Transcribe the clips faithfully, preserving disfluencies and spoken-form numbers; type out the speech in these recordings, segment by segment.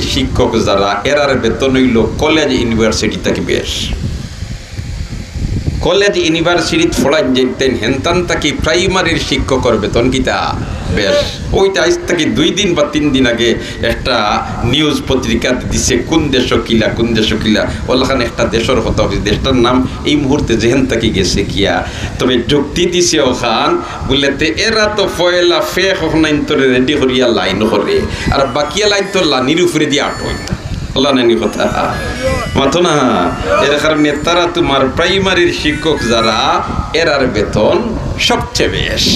শিক্ষক যারা, এরার বেতন অইলো কলেজ ইউনিভার্সিটি থাকি বেশ। কলেজ ইউনিভার্সিটিত পড়াইন যেইন হেনতান থাকি প্রাইমারির শিক্ষকর বেতন কিতা বেশ। ওইটা আইজ থাকি দুই দিন বা তিন দিন আগে একটা নিউজ পত্রিকাত দিছে, কোন দেশো কিলা, কোন দেশো কিলা, অলাখান একটা দেশর কথা অইছে, দেশটার নাম এই মুহূর্তে জেহেন থাকি গেছে গিয়া। তবে যুক্তি দিছে অখান, বুলে তে এরা তো পয়লা ফেক অখনাইন্তরে রেডি করিয়া লাইন করে, আর বাকিয়া লাইন তো লানির উপরেদি আটইন। অলা নানি কথা? মাতো না। এর কারণে তারা তুমার প্রাইমারির শিক্ষক যারা, এরার বেতন সবচেয়ে বেশ।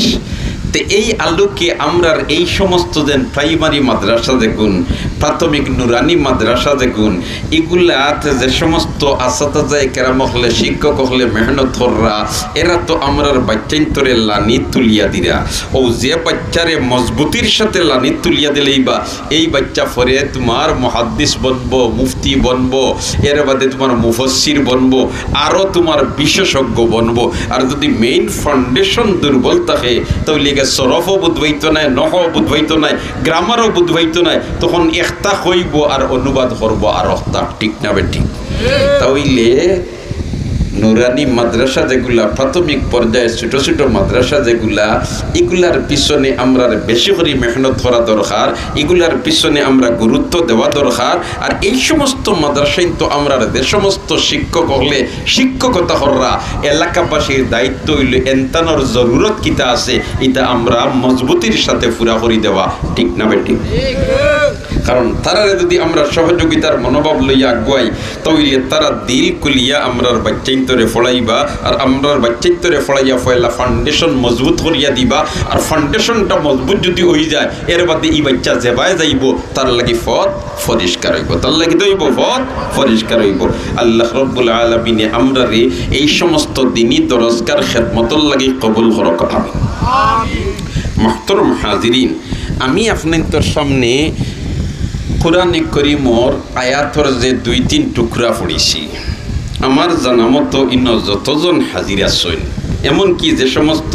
তে এই আলোকে আমরার এই সমস্ত যেন প্রাইমারি মাদ্রাসা যেগুন, প্রাথমিক নুরানি মাদ্রাসা যেগুন, ইগুলাত যে সমস্ত আসাতাজায়ে কেরাম অকলে, শিক্ষক অকলে মেহনত কররা, এরা তো আমরার বাইচ্চাইন্তরে লানি তুলিয়া দিরা। ও যে বাইচ্চারে মজবুতির সাথে লানি তুলিয়া দিলেই বা এই বাইচ্চা পরে তুমার মুহাদ্দিস বনবো, মুফতি বনবো, এর বাদে তুমার মুফাসসির বনবো, আরো তুমার বিশেষজ্ঞ বনবো। আর যদি মেইন ফাউন্ডেশন দুর্বল থাকে, তাইলে ইগা সরফও বুঝবাইতো নায়, নহও বুঝবাইতো নায়, গ্রামারও বুঝবাইতো নায়, তখন একটা কইবো আর অনুবাদ করবো আর একটা, ঠিক না বেঠিক? তাইলে নুরানি মাদ্রাসা যেগুলা, প্রাথমিক পর্যায়ে ছোট ছোট মাদ্রাসা যেগুলা, ইগুলার পিছনে আমরার বেশি করি মেহনত করা দরকার, ইগুলার পিছনে আমরা গুরুত্ব দেওয়া দরকার। আর এই সমস্ত মাদ্রাসাইন তো আমরার যে সমস্ত শিক্ষক অকলে শিক্ষকতা কররা, এলাকাবাসীর দায়িত্ব অইলো এনতানর জরুরত কিতা আছে, ইটা আমরা মজবুতির সাথে পুরা করি দেওয়া, ঠিক না বেঠিক? কারণ তারারে যদি আমরা সহযোগিতার মনোভাব লইয়া আগুয়াই, তাইলে তারা দিল খুলিয়া আমরার বাইচ্চাইন্তরে পড়াইবা, আর আমরার বাইচ্চাইন্তরে পড়াইয়া পয়লা ফাউন্ডেশন মজবুত করিয়া দিবা। আর ফাউন্ডেশনটা মজবুত যদি অই যায়, এর বাদে ই বাইচ্চা যেবায় যাইবো, তার লাগি পথ পরিষ্কার অইবো, তার লাগি তো অইবো, পথ পরিষ্কার অইবো। আল্লাহ রব্বুল আলামিনে আমরারে এই সমস্ত দিনি দরসগার খেদমতর লাগি কবুল করউক, আমিন। মুহতারাম হাজিরিন, আমি আপনাইন্তর সামনে কোরআনে করিমর আয়াতর যে দুই তিন টুকরা পড়ছি, আমার জানা মতো ইনো যতজন হাজির আছইন, এমনকি যে সমস্ত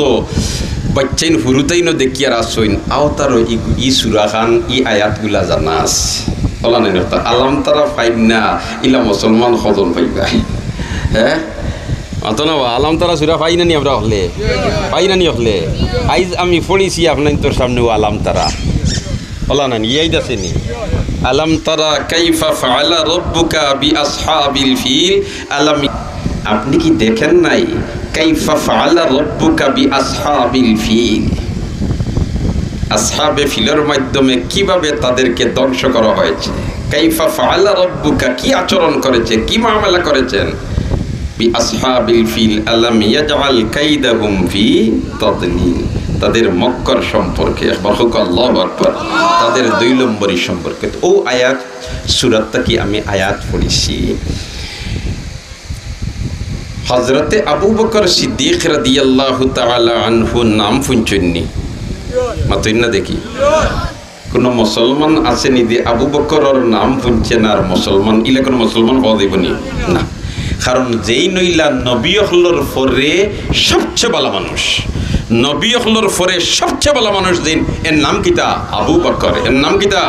বাইচ্চাইন হুরুতাইনও দেখিয়ার আছইন, আওতারও ই, ই সুরাখান, ই আয়াতগুলা জানা আছে। অলা নানি কথা? আলাম তারা পাইন না, ইলা মুসলমান কয়জন পাইবা? হ্যাঁ? মাতো না বা, আলাম তারা সুরা পাই না নি আমরা অকলে? পাই না নি অকলে? আইজ আমি পড়ছি আপনাইন্তর সামনে অউ আলাম তারা। অলা নানি, ইয়াদ আছে নি? আলাম তারা কাইফা ফাআলা রাব্বুকা বিআসহাবিল ফিল। আলাম, আপনি কি দেখেন নাই? কাইফা ফাআলা রাব্বুকা বিআসহাবিল ফিল। আসহাবে ফিলর মাধ্যমে কিভাবে তাদেরকে ধ্বংস করা হয়েছে। কাইফা ফাআলা রাব্বুকা, কি আচরণ করেছে, কি মামলা করেছেন? বিআসহাবিল ফিল, আলাম ইয়াজআল কাইদাহুম ফি তাদলিল। তাদের মক্কর সম্পর্কে, একবার কউক আল্লাহু আকবার, তাদের দুই নম্বরি সম্পর্কে। তো অউ আয়াত, সুরাত থাকি আমি আয়াত পড়ছি। হযরতে আবু বকর সিদ্দিক রাদিয়াল্লাহু তাআলা আনহুর নাম হুনছইন নি? মাতইন না দেখি। কুনু মুসলমান আছে নি যে আবু বকরর নাম হুনছে না আর মুসলমান, ইলা কুনু মুসলমান কওয়া যাইবো নি? না। কারণ যেইন অইলা নবী অকলর পরে সবচেয়ে ভালা মানুষ, নবী অকলর পরে সবচেয়ে ভালা মানুষ যেইন, এর নাম কিতা? আবু বকর। এর নাম কিতা?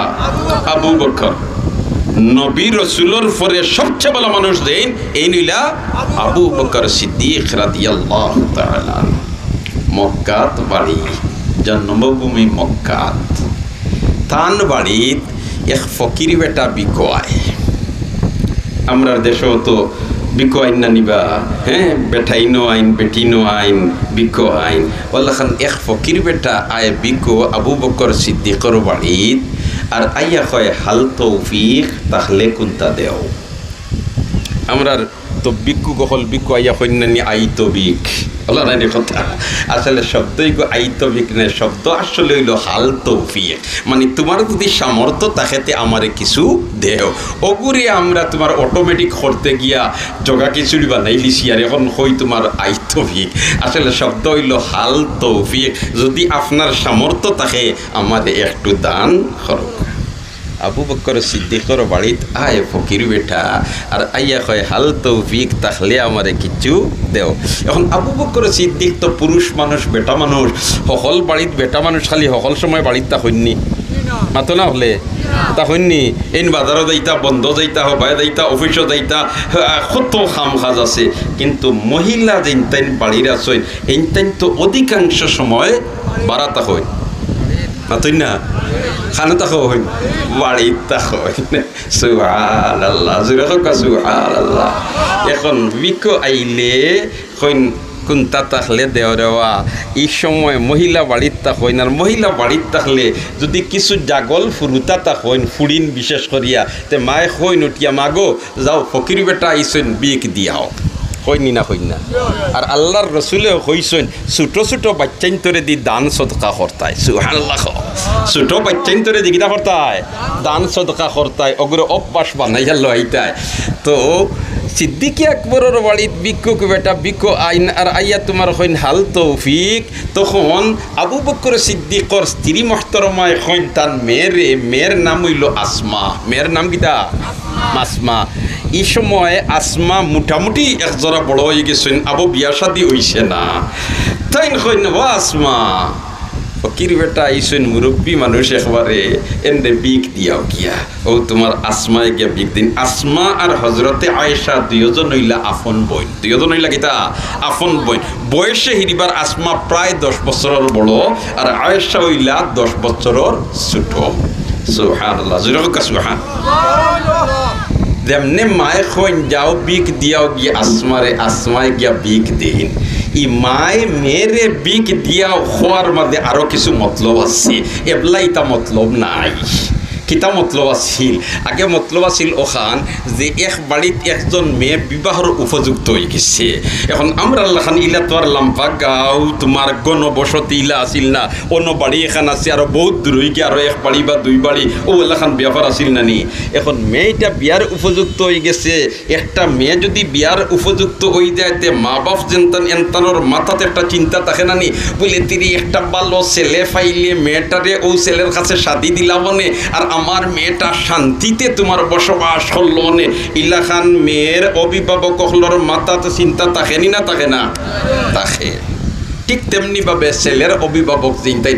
আবু বকর। নবী রসুলর পরে সবচেয়ে ভালা মানুষ যেইন, এইন অইলা আবু বকর সিদ্দিক রাদিয়াল্লাহু তাআলা আনহু। মক্কাত বাড়ি, জন্মভূমি মক্কাত। তান বাড়িত এক ফকির বেটা ভিক্ষু আয়। আমরার দেশো তো ভিক্ষু আইন না নি বা, হ্যাঁ, বেটাইনও আইন, বেটিনও আইন, ভিক্ষু আইন। অলাখান এক ফকির বেটা আয় ভিক্ষু আবু বকর সিদ্দিকর বাড়িত, আর আইয়া কয়, "হাল তৌফিক, তাহলে কুন্তা দেও।" আমরার তো ভিক্ষু অকল ভিক্ষু আইয়া কইন না নি, "আই তৌফিক।" অলা নানি কথা? আসলে শব্দ ইগু আই তৌফিক নায়, শব্দ আসলে অইলো হাল তৌফিক। মানে, তুমার যদি সামর্থ্য থাকে, তে আমারে কিছু দেও। অগুরে আমরা তুমার automatic করতে গিয়া জগা খিচুড়ি বানাইলিছি, আর এখন কই তুমার আই তৌফিক। আসলে শব্দ অইলো হাল তৌফিক। যদি আপনার সামর্থ্য থাকে, আমারে একটু দান করউক। আবু বকর সিদ্দিকর বাড়িত আয় ফকির বেটা, আর আইয়া কয়, "হাল তৌফিক, তাহলে আমারে কিছু দেও।" এখন আবু বকর সিদ্দিক তো পুরুষ মানুষ, বেটা মানুষ, হকল বাড়িত বেটা মানুষ খালি হকল সময় বাড়িত থাকইন নি? মাতো না অকলে? তা কইন নি, এইন বাজারো যাইতা, বন্দো যাইতা, হবায় যাইতা, অফিসো যাইতা, আহ, কত কাম কাজ আছে। কিন্তু মহিলা যেইনতাইন বাড়ির আছইন, এইনতাইন তো অধিকাংশ সময় বারা থাকইন। মাতইন না? কানো থাকইন? বাড়িত থাকইন। সুবহানাল্লাহ। জোরে কউক্কা সুবহানাল্লাহ। এখন ভিকো আইলে কইন, কুন্তা থাকলে দেও রে বা। ই সময় মহিলা বাড়িত থাকইন, আর মহিলা বাড়িত থাকলে যদি কিছু জাগল ফুরুতা থাকইন, ফুড়িন বিশেষ করিয়া, তে মায়ে কইন উঠিয়া, "মাগো, যাও, ফকির বেটা আইছইন, ভিক দিয়াও।" কইন নি না, কইন না? আর আল্লার রসুলেও কইছইন, ছোট ছোট বাইচ্চাইন্তরে দি দান সদকা করতায়। সুবহানাল্লাহ। ছোট বাইচ্চাইন্তরে দি কিতা করতায়? দান সদকা করতায়, অগুরে অভ্যাস বানাইয়া লইতায়। তো সিদ্দিকে আকবরর বাড়িত ভিক্ষুক বেটা ভিকো আইন আর আইয়া তুমার কইন হাল তৌফিক, তখন আবু বকর সিদ্দিকর স্ত্রী মুহতরমায় কইন তান মেয়েরে, মেয়ের নাম অইলো আসমা। মেয়ের নাম কিতা? আসমা। ই সময় আসমা মোটামুটি এক জরা বড় অইগেছইন, আবু বিয়া শাদী অইছে না। তাইন কইন, "ও আসমা, ফকির বেটা আইছইন, মুরব্বি মানুষ একবারে, এনরে ভিক দিয়াও গিয়া।" অউ তুমার আসমায় গিয়া ভিক দেইন। আসমা আর হজরতে আয়েশা দুইওজন অইলা আপন বইন। দুইওজন অইলা কিতা? আপন বইন। বয়সে হিরিবার আসমা প্রায় দশ বছরর বড়, আর আয়েশা অইলা দশ বছরর ছোট। সুবহানাল্লাহ। জোরে কউক্কা সুবহান। যেমনে মায়ে কইন, "যাও ভিক দিয়াও গিয়া আসমারে", আসমায় গিয়া ভিক দেইন। ই মায়ে মেয়েরে ভিক দিয়াও কওয়ার মাঝে আরো কিছু মতলব আছে। এবলা ইতা মতলব নাই। কিতা মতলব আছিল? আগে মতলব আছিল অখান যে এক বাড়িত একজন মেয়ে বিবাহর উপযুক্ত অইগেছে। এখন আমরার লাখান ইলা তো আর লাম্বা গাঁও, তুমার ঘনবসতি ইলা আছিল না, অন্য বাড়ি এখান আছে, আরো বউত দূর অইগিয়া আরো এক বাড়ি বা দুই বাড়ি, অউ এলাখান ব্যাপার আছিল না নি। এখন মেয়েটা বিয়ার উপযুক্ত অইগেছে, একটা মেয়ে যদি বিয়ার উপযুক্ত অইযায়, তে মা বাপ যেনতান এনতানর মাথাত একটা চিন্তা থাকে না নি, বুলে, "তিরি একটা ভালো ছেলে পাইলে মেয়েটারে অউ ছেলের কাছে শাদি দিলাম নে, আর আমার মেয়েটা শান্তিতে তুমার বসবাস করলো নে।" ইলাখান মেয়ের অভিভাবক অকলর মাথাত চিন্তা থাকে নি না থাকে না? থাকে। ঠিক তেমনি ভাবে ছেলের অভিভাবক যেইনতাইন,